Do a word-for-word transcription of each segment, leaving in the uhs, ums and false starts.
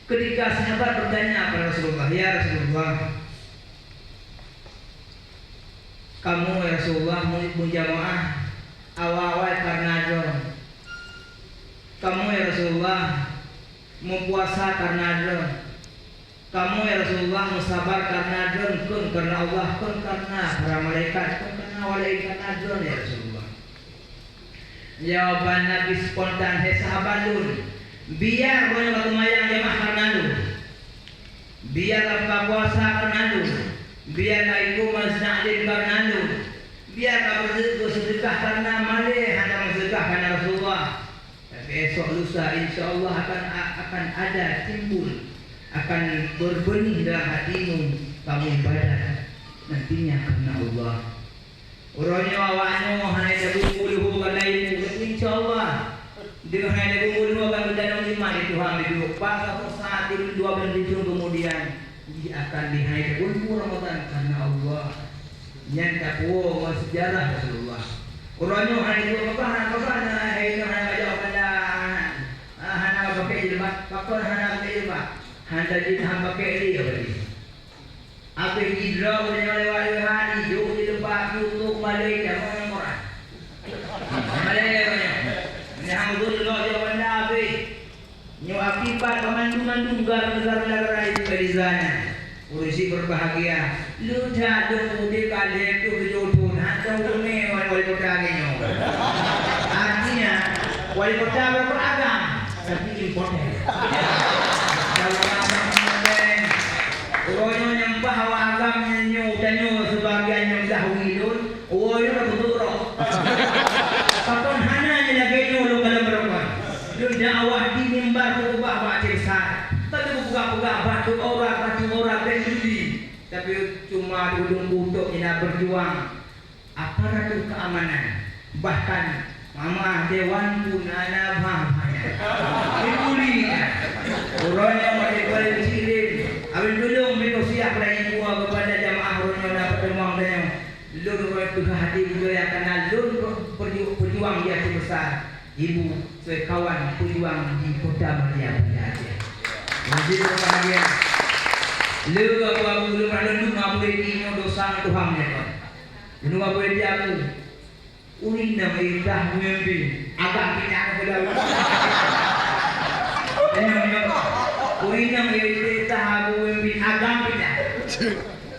Ketika sahabat bertanya kepada Rasulullah, "Ya Rasulullah, kamoe ya Rasulullah meu-, meujamaah awai-awai karena droe. Kamoe ya Rasulullah meupuasa karena droe. Kamoe ya Rasulullah meusabar karena droe, kon karena Allah, kon karena para malaikat, kon karena awak laén, karena droe ya Rasulullah." Jawaban Nabi spontan, "Hai sahabat lôn, biar droeneuh ka seumayang jamaah karena lôn. Biar ka puasa karena lôn. Biar ka ikôt meuseujid karena lôn. Biar ka beuseudeukah karena malée hana meuseudekah karena Rasulullah. Tapi esok lusa, insya Allah akan, akan ada timbul, akan berbeunih dalam hatimu kamu ibadat. Nantinya karena Allah." Uroe nyoe awak nyoe hana tabeuet peue leuhô karena ilmu, tapi insya Allah, deungon hana tabeuet peue leuhô akan geutanyoe iman di Tuhan di duek. Bak saboh saat di dua bulan tujoh kemudian, jih akan dihai tabeuet peue Ramadan karena Allah. Nyan tapuwoe ngon sejarah Rasulullah. Uroe nyoe hana tabeuet apa-apa, hana apa-apa, hana, hai nyoe hana bajok, hana, hana pakai jilbab. Pakon hana pakai jilbab? Hana jih hana pakai lé apa jih? Abéh jidroe ureueng nyoe lewat leuha, iduek di teumpat YouTube malée jameun Quran. Malée lé nyoe. Nyang beutôi lom jawaban abéh. Nyoe akibat bandum-bandum gara-gara itu dari sana. Ureueng syiek berbahagia. Leuha dong udeb ka lhèe ploh tujoh thon, hana dong teumé wali kota lagèe nyoe. Artinya, wali kota beragam, tapi impoten. Kalau agam impoten, Uroe nyoe nyang bah awak agam nyoe, tanyoe sebagian nyang dahului lôn, uroe nyoe na peuduek roh. Pakon hana nyan lagèe nyoe lôn kalon barokon. Lôn dakwah di mimbar khutbah bak Aceh Besar. Tapi buka-buka batu orang, batu orang dan judi. Tapi cuma tudong kutok ina berjuang. Aparatur keamanan, bahkan mama dewan pun hana bah-bahnya. Dibuli nyan. Uroe nyoe watèe keuhai sirim, abéh tulông meusiah peurayaan dua kepada jamaah uroe nyoe na pertemuan tanyoe. Lôn uroe teuka hati beutôi karena lôn per-, perju-, pejuang di Aceh Besar. Ibu, saya kawan pejuang di Kota Madya Banda Aceh. Jadi berbahagia. Lé abu-abu lôn, lôn nyoe ngabui di nyoe dosa Tuhan meunyoe. Meunyoe ngabui di aku. Ureueng inong itah meumimpin, agam pinah keu dalam. Ureueng inong itah meumimpin, agam pinah.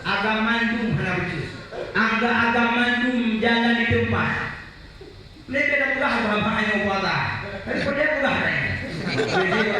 Agam mandum hana becus. Angga agam mandum jalan di teumpat. Lé ka peugah bah-bah nyoe puasa. Tapi peue peugah nyan? Jadi,